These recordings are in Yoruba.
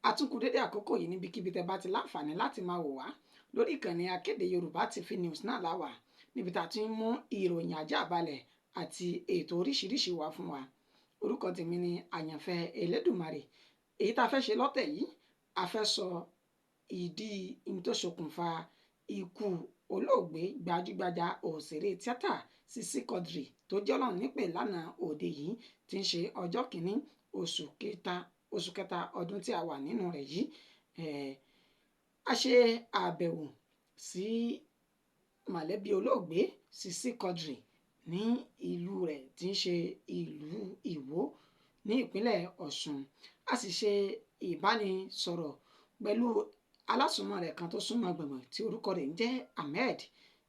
Àtúnkù dédé àkókò yìí níbikíbi tẹ́ bá ti láǹfààní láti máa wò wá lórí ìkànnì Akéde Yorùbá TV News náà láwà, níbi tá a ti ń mú ìròyìn àjààbalẹ̀ àti ètò oríṣiríṣi wá fún wa. Orúkọ tèmi ni Àyànfẹ́ Elédùmarè. Èyí tá a fẹ́ ṣe lọ́tẹ̀ yìí, a fẹ́ sọ ìdí n tó ṣokùnfà ikú olóògbé gbajúgbajà òṣèré tíátà Sisi Quadri tó jẹ́ Ọlọ́run nípè lánàá òde yìí, tí ń ṣe ọjọ́ kìíní oṣù kẹta ọdún tí a wà nínú rẹ̀ yìí. A ṣe àbẹ̀wò sí mọ̀lẹ́bí olóògbé Sisi Quadri ní ìlú rẹ̀ tí ń ṣe ìlú Ìwó ní ìpínlẹ̀ Ọ̀ṣun. A sì ṣe ìbánisọ̀rọ̀ pẹ̀lú alásùnmọ́ rẹ̀ kan tó súnmọ́ gbọ̀ngbọ̀n tí orúkọ rẹ̀ ń jẹ́ Ahmed,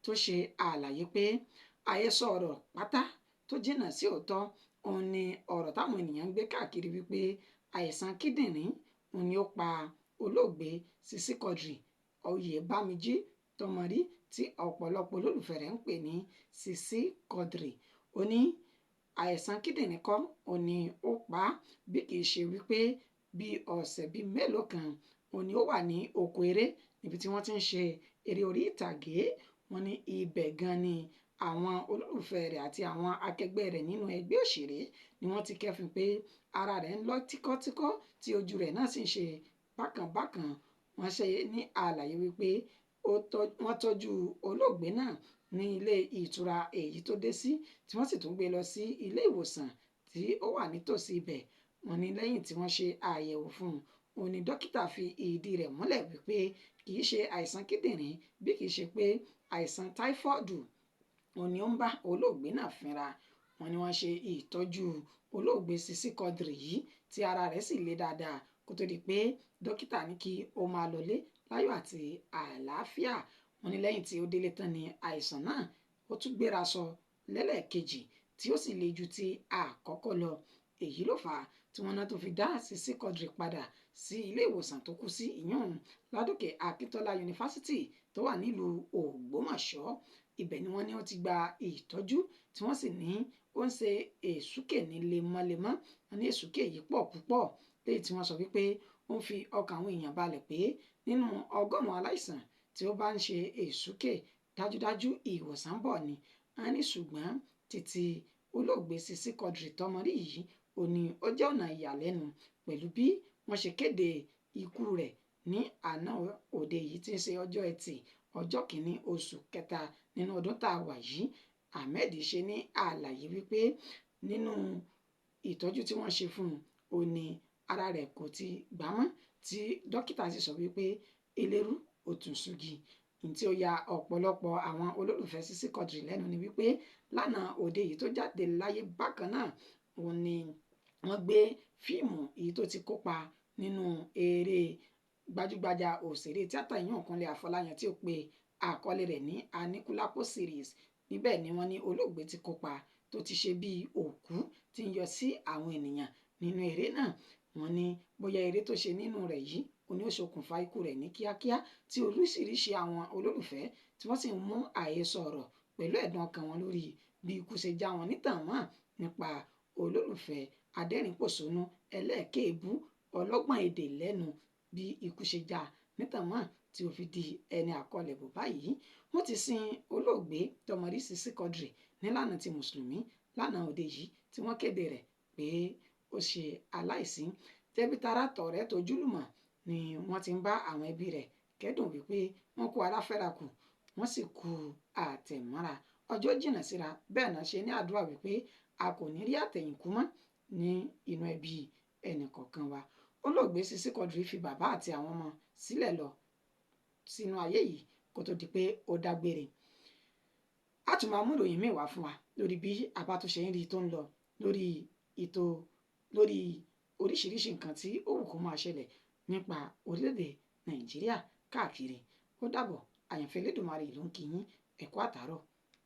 tó ṣe àlàyé pé àhesọ ọ̀rọ̀ pátá tó jìnnà sí òótọ́ òun ni ọ̀rọ̀ táwọn ènìyàn ń gbé káàkiri wípé àìsàn kíndìnrín òun ni ó pa olóògbé Sisi Quadri Oyèbámijí Tọmọrí, tí ọ̀pọ̀lọpọ̀ olólùfẹ́ rẹ̀ ń pè ní Sisi Quadri. Ó ní àìsàn kíndìnrín kọ́ òun ni ó pa á, bí kì í ṣe wípé bí ọ̀sẹ̀ bíi mélòó kan òun ni ó wà ní oko eré níbi tí wọ́n ti ń ṣe eré orí ìtàgé. Wọ́n ní ibẹ̀ gan ni àwọn olólùfẹ́ rẹ̀ àti àwọn akẹgbẹ́ rẹ̀ nínú ẹgbẹ́ òṣèré ni wọ́n ti kẹ́fìn pé ara rẹ̀ ń lọ tíkọ́tíkọ́, tí ojú rẹ̀ náà sì ń ṣe bákan bákan. Wọ́n ṣe ní àlàyé wípé wọ́n tọ́jú olóògbé náà ní ilé ìtura èyí tó dé sí, tí wọ́n sì tún gbé lọ sí ilé ìwòsàn tí ó wà nítòsí ibẹ̀. Wọ́n ní lẹ́yìn tí wọ́n ṣe àyẹ̀wò fún un, òun ni dókítà fi ìdí rẹ̀ múlẹ̀ wípé kì í ṣe àìsàn kíndìnrín, bí kì í ṣe pé àìsàn táífọ́ọ̀dù òun ni ó ń bá olóògbé náà fínra. Wọ́n ní wọ́n ṣe ìtọ́jú olóògbé Sisi Quadri yìí tí ara rẹ̀ sì le dáadáa, kó tó di pé dókítà ní kí ó máa lọlé láyọ̀ àti àlàáfíà. Wọ́n ní lẹ́yìn tí ó délé tán ni àìsàn náà ó tún gbéra sọ lẹ́lẹ́kejì, tí ó sì le ju ti àkọ́kọ́ lọ. Èyí ló fà á tí wọ́n náà tó fi dá Sisi Quadri padà sí ilé ìwòsàn tó kú sí, ìyún Ládòkè Akíntọ́lá Yunifásitì tó wà nílùú Ògbómọ̀ṣọ́. Ibẹ̀ ni wọ́n ní ó ti gba ìtọ́jú, tí wọ́n sì ní ó ń ṣe èsúkè ní lemọ́lemọ́. Wọ́n ní èsúkè yìí pọ̀ púpọ̀, léyìí tí wọ́n sọ wípé ó ń fi ọkàn àwọn èèyàn balẹ̀ pé nínú 100 aláìsàn tí ó bá ń ṣe èsúkè, dájúdájú ìwòsàn bọ̀ ni. Wọ́n ní ṣùgbọ́n títí olóògbé Sisi Quadri Tọmọrí yìí, ó ní ó jẹ́ ọ̀nà ìyàlẹ́nu pẹ̀lú bí wọ́n ṣe kéde ikú rẹ̀ ní àná òde yìí, tí ń ṣe ọjọ́ Ẹtì, ọjọ́ kìíní oṣù kẹta nínú ọdún tá a wà yìí. Ahmed ṣe ní àlàyé wípé nínú ìtọ́jú tí wọ́n ṣe fún un, ó ní ara rẹ̀ kò ti gbà mọ́, tí dókítà sì sọ wípé eléru ó tún ṣúgi. Ní tí ó ya ọ̀pọ̀lọpọ̀ àwọn olólùfẹ́ Sisi Quadri lẹ́nu ni wípé lánàá òde yìí tó jáde láyé bákan náà, òun ni wọ́n gbé fíìmù èyí tó ti kópa nínú eré gbajúgbajà òṣèré tíátà ìyún Kúnlé Afọláyan tí ó pe àkọlé rẹ̀ ní Aníkúlápó series. Níbẹ̀ ni wọ́n ní olóògbé ti kópa tó ti ṣe bí òkú tí ń yọ sí àwọn ènìyàn nínú eré náà. Wọ́n ní bóyá eré tó ṣe nínú rẹ̀ yìí òun ni ó ṣokùnfà ikú rẹ̀ ní kíákíá, tí oríṣiríṣi àwọn olólùfẹ́ tí wọ́n sì ń mú àhesọ ọ̀rọ̀ pẹ̀lú ẹ̀dùn ọkàn wọn lórí bí ikú ṣe já wọn nítàn mọ́ nípa olólùfẹ́ adẹ́rìnpòṣónú ẹlẹ́ẹ̀kẹ́ẹ̀bú ọlọ́gbọ́n èdè lẹ́nu, bí ikú ṣe já nítàn mọ́ tí ó fi di ẹni àkọlẹ̀bò báyìí. Wọ́n ti sin olóògbé Tọmọrí Sisi Quadri nílànà ti mùsùlùmí lánàá òde yìí tí wọ́n kéde rẹ̀ pé ó ṣe aláìsí. Tẹbí tará tọ̀rẹ́ tojúlùmọ̀ ni wọ́n ti ń bá àwọn ẹbí rẹ̀ kẹ́dùn wípé wọ́n kú ara fẹ́ra kù, wọ́n sì kú àtẹ̀mọ́ra. Ọjọ́ jìnnà síra bẹ́ẹ̀ náà ṣe ní àdúrà wípé a kò ní rí àtẹ̀yìnkú mọ́ ní inú ẹbí ẹnì kọ̀ọ̀kan wa. Olóògbé Sisi Quadri fi bàbá àti àwọn ọmọ sílẹ̀ lọ sínú ayé yìí kó tó di pé ó dágbére. A tún máa mú ìròyìn míì wá fún wa lórí bí a bá tún ṣe ń rí tó ń lọ lórí ètò, lórí oríṣiríṣi nǹkan tí ó wù kó máa ṣẹlẹ̀ nípa orílẹ̀-èdè Nàìjíríà káàkiri. Ó dàbọ̀. Àyànfẹ́ Elédùmarè ló ń kí yín. Ẹ kú àtàárọ̀.